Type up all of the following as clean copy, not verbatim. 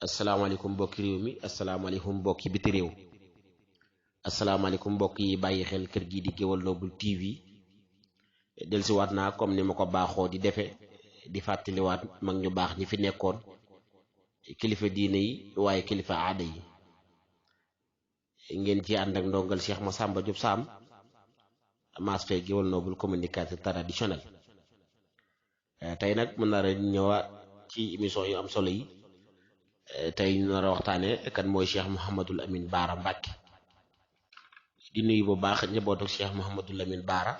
asalaamaaleykum mbokki réew mi asalaamaaleykum mbokki biti réew asalaamaaleykum mbokk yi bàyyi xel kër gi di Gueweul Noble TV dellusiwaat naa comme ni ma ko baaxoo di defe di fàttaliwaat mag ñu baax ñi fi nekkoon kilifa diine yi waaye kilifa aada yi ngeen ci ànd ak ndongal Cheikh Massamba Diop Sam Mass Faye Gueweul Noble communicateur traditionnel tey nag mën naa ñëwaat ci émission yu am solo yi tey ñu nar a waxtaane kan mooy Cheikh Mouhamadul Amine Bara Mbacke di nuyu bu baax njabootu Cheikh Mouhamadul Amine Bara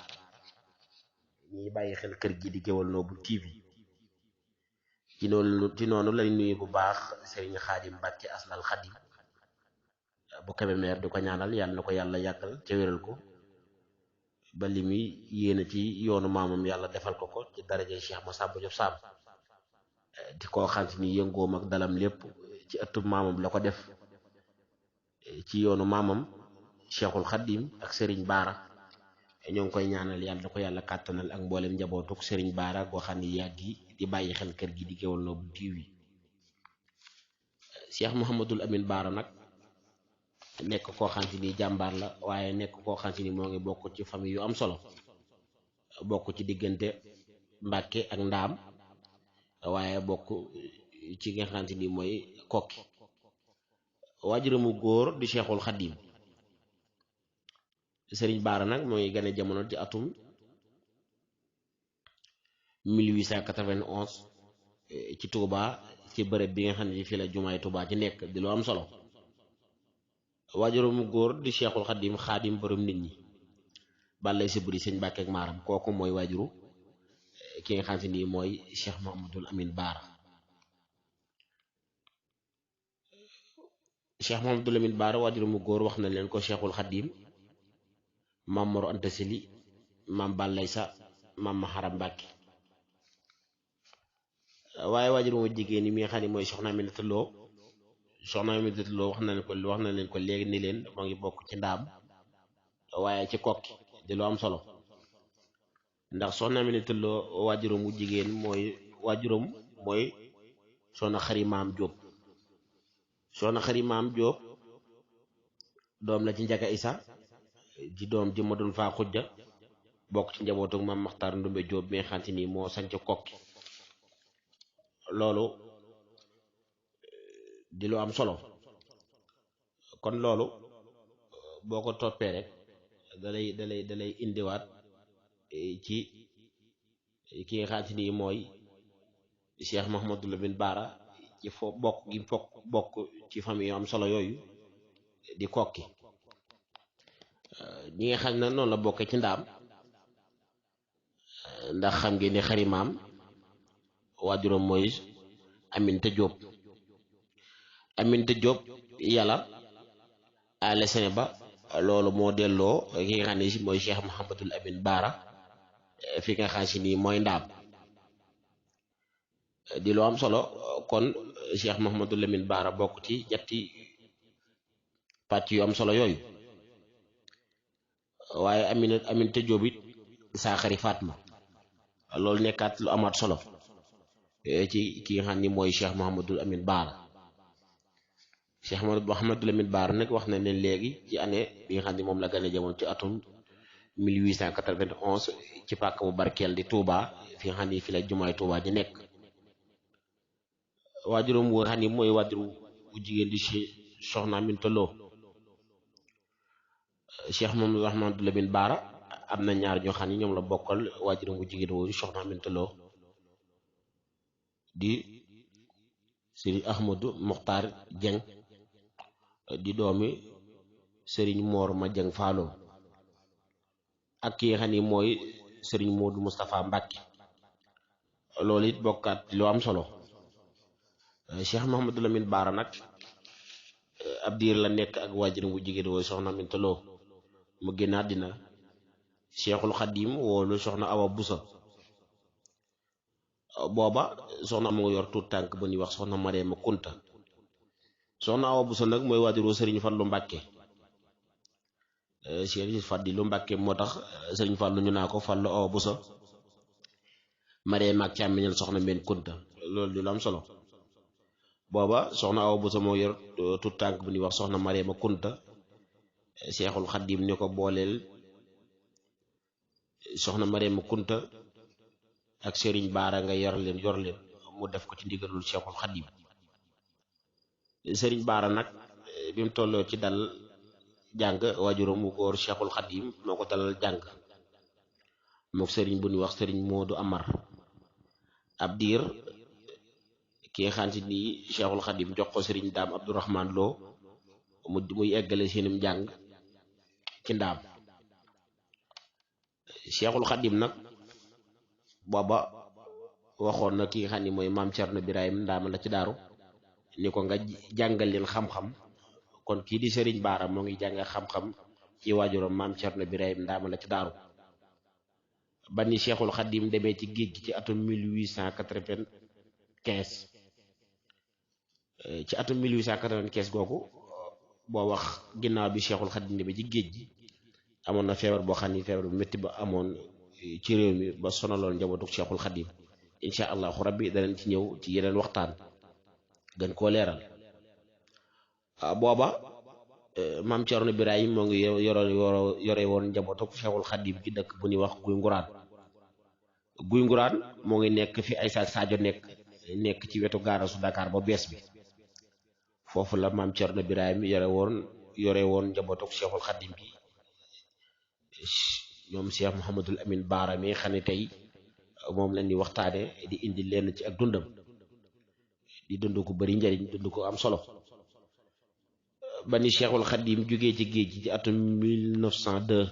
ñi bàyyi xel kër gi di Gueweul Noble TV ci noonu lañ nuyu bu baax Serigne Khadim Mbacke Asnal Khadim bu Kébémer di ko ñaanal yàlla na ko yàlla yàggal ca wéral ko ba li muy yéene ci yoonu maamam yàlla defal ko ko ci daraje Cheikh Massamba Diop Sam di ko xam ni yëngoom ak dalam lépp ci ëttub maamam la ko def ci yoonu maamam Cheikhul Khadim ak Serigne Bara ñoo ngi koy ñaanal yàlla na ko yàlla kàttanal ak mboolem njabootuk Serigne Bara goo xam ni yàgg yi di bàyyi xel kër gi di Gueweul Noble TV Cheikh Mouhamadul Amine Bara nag nekk koo xam ni jàmbaar la waaye nekk koo xam ni moo ngi bokk ci famille yu am solo bokk ci diggante Mbàkke ak Ndaam waaye bokk ci nga xamante ni mooy kokki waajuramu góor di Cheikhul Khadim Serigne Bara nag mooy gane jamono ci atum 1891 ci Touba ci bërëb bi nga xam ne fii la jumaay Touba ci nekk di lu am solo waajuramu góor di Cheikhul Khadim xaadim borom nit ñi balay si buri sëñ Mbàkke ak maaram kooku mooy waajuru ki nga xam ni mooy Cheikh Mouhamadul Amine Bara Cheikh Mouhamadul Amine Bara waajur mu góor wax na leen ko Cheikhul Khadim maam Mor Anta Sali maam Ballay sa maam Maharam Mbàkke waaye waajur mu jigéen ñi mi nga xam ne mooy soxna Aminata Lo soxna Aminata Lo wax na leen ko léegi ni leen moo ngi bokk ci Ndaam waaye ci kokki di lu am solo ndax soxna Aminata Lo waajuram wu jigéen mooy soxna Xari Maam Jóob soxna Xari Maam Jóob doom la ci Njaga Isa di doom ji ma doon faa xujja bokk ci njabootu Maam Maxtaar Ndumbe Jóob mi nga xam ni moo sanc kokki loolu di lu am solo kon loolu boo ko toppee rek dalay indiwaat ci ki nga xam ni mooy Cheikh Mouhamadul Amine Bara ci bokk ci famille yu am solo yooyu di kokki ñi nga xam ne noonu la bokkee ci Ndaam ndax xam ngeen ne Xari Maam waajuram mooy Aminta Jóob yàlla ale sene ba loolu moo delloo ki nga xam ne si mooy Cheikh Mouhamadul Amine Bara fi nga xam si nii mooy Ndaam di lu am solo kon Cheikh Mouhamadul Amine Bara bokk ci ñetti pàcc yu am solo yooyu waaye Aminta Jóob it saa Xari Fatma loolu nekkaat lu amaat solo ci ki nga xam ni mooy Cheikh Mouhamadul Amine Bara Cheikh Mouhamadul Amine Bara nag wax na leen léegi ci année bi nga xam ni moom la gane jamono ci atum 1891 ci pàkk bu barkeel di Touba fi nga xam ni fi la jumaay Touba ji nekk waajuram wu nga xam ni mooy waajur bu jigéen di soxna Aminta Lo Cheikh Mouhamadul Amine Bara am na ñaar ñoo xam ni ñoom la bokkal waajuram bu jigéen wooyu soxna Aminta Lo di Serigne Ahmadou Mokhtar Dieng di doomi Serigne Mor ma Dieng Faalo ak ki nga xam ni mooy Serigne Modou Moustapha Mbacke loolu it bokkaat lu am solo Cheikh Mouhamadul Amine Bara nag ab diir la nekk ak waajuram bu jigéen wooyu soxna Aminta Lo mu génn àddina Cheikhul Khadim woolu soxna Awa Busa booba soxna am nga yor tuut tànk bu ñuy wax soxna Mariama Kunta soxna Awa Busa nag mooy waajuru Serigne Fallu Mbàkke Serigne Fadilu Mbàkke moo tax Serigne Fallu ñu naa ko Fallu Awa Busa Mariama ak càmmiñal soxna Mbeen Kunta loolu di lu am solo booba soxna Awa Bousso moo yor tut tànk bu ñuy wax soxna Mariama Kunta. Seexul Xaddim ni ko booleel soxna Mariama Kunta ak Serigne Baara nga yor leen mu def ko ci ndigalul Seexul Xaddim. Serigne Baara nag bi mu tolloo ci dal jàng waajuram mu góor Seexul Xaddim moo ko dalal jàng mook Serigne bu ñuy wax Serigne Moodu Amar ab diir ki nga xam ni Cheikhul Khadim jox ko Serigne Daam Abdourahman Lo muy eggale seenum jàng ci ndaam. Cheikhul Khadim nag booba waxoon na ki nga xam ni mooy maam Cerno Birahim ndaama la ci daaru ni ko nga jàngal leen xam-xam kon kii di Serigne Baara moo ngi jàngal xam-xam ci waajuram maam Cerno Birahim ndaama la ci daaru. ba ni Cheikhul Khadim demee ci géej gi ci atum 1895 ci atum 1895 googu boo wax ginnaaw bi Cheikhul Khadim demee ci géej gi amoon na feebar boo xam ni feebar bu métti ba amoon ci réew mi ba sonaloon njabootu Cheikhul Khadim. incha allahu rabbi danañ ci ñëw ci yeneen waxtaan gën koo leeral. booba maam Cerno Birahim moo ngi yore woon njabootu Cheikhul Khadim gi dëkk bu ñuy wax Guy Nguraan. Guy Nguraan moo ngi nekk fi ay Sadio nekk ci wetu gaarasu Dakar ba bees bi foofu la maam Cerno Birahim yore woon njabootu Cheikhul Khadim gi ñoom Cheikh Mouhamadul Amin Baara mi xam ne tey moom lañ di waxtaane di indi lenn ci ak dundam di dund ko bari njariñ dund ko am solo. ba ni Cheikhul Khadim jógee ci géej gi ci atum 1902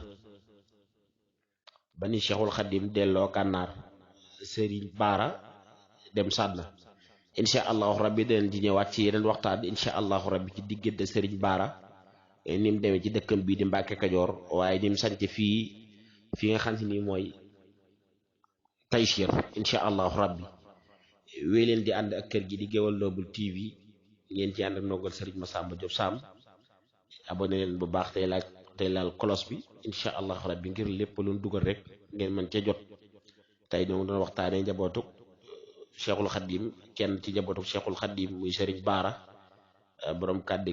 ba ni Cheikhul Khadim delloo gànnaar Serigne Baara dem Sànna. incha allahu rabbi danañ di ñëwaat ci yeneen waxtaan incha allahu rabbi ci diggante Serigne Baara ni mu demee ci dëkkam bii di Mbàkke Kajoor waaye ni mu sanc fii nga xam ni mooy Taysiir. incha allahu rabbi wéy leen di ànd ak kër gi di Géwal Noble TV ngeen ci ànd ak ndongal Serigne Massamba Diop Sam. abonné leen bu baax tey laal cloche bi incha allahu rabbi ngir lépp lu dugal rek ngeen mën ca jot. tey ñoo ngi doon waxtaanee njabootuk Cheikhul Khadim kenn ci njabootuk Cheikhul Khadim muy Serigne Baara borom kàddu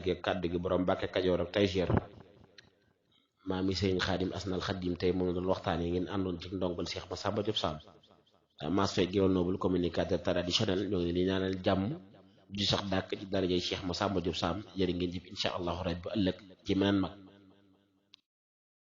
gi borom Mbàkke Kajoor ak Taysiir maami Serigne Khadim Asnal Khadim tey moom la doon waxtaanee ngeen àndoon ci ndongal Cheikh Massamba Diop Sam. Mass Faye Géwal Noble communicateur traditionnel ñoo ngi leen di ñaanal jàmm ju sax dàkk ci darajay Cheikh Massamba Diop Sam jërë ngeen jëf incha allahu rabbi ëllëg ci meneen mag.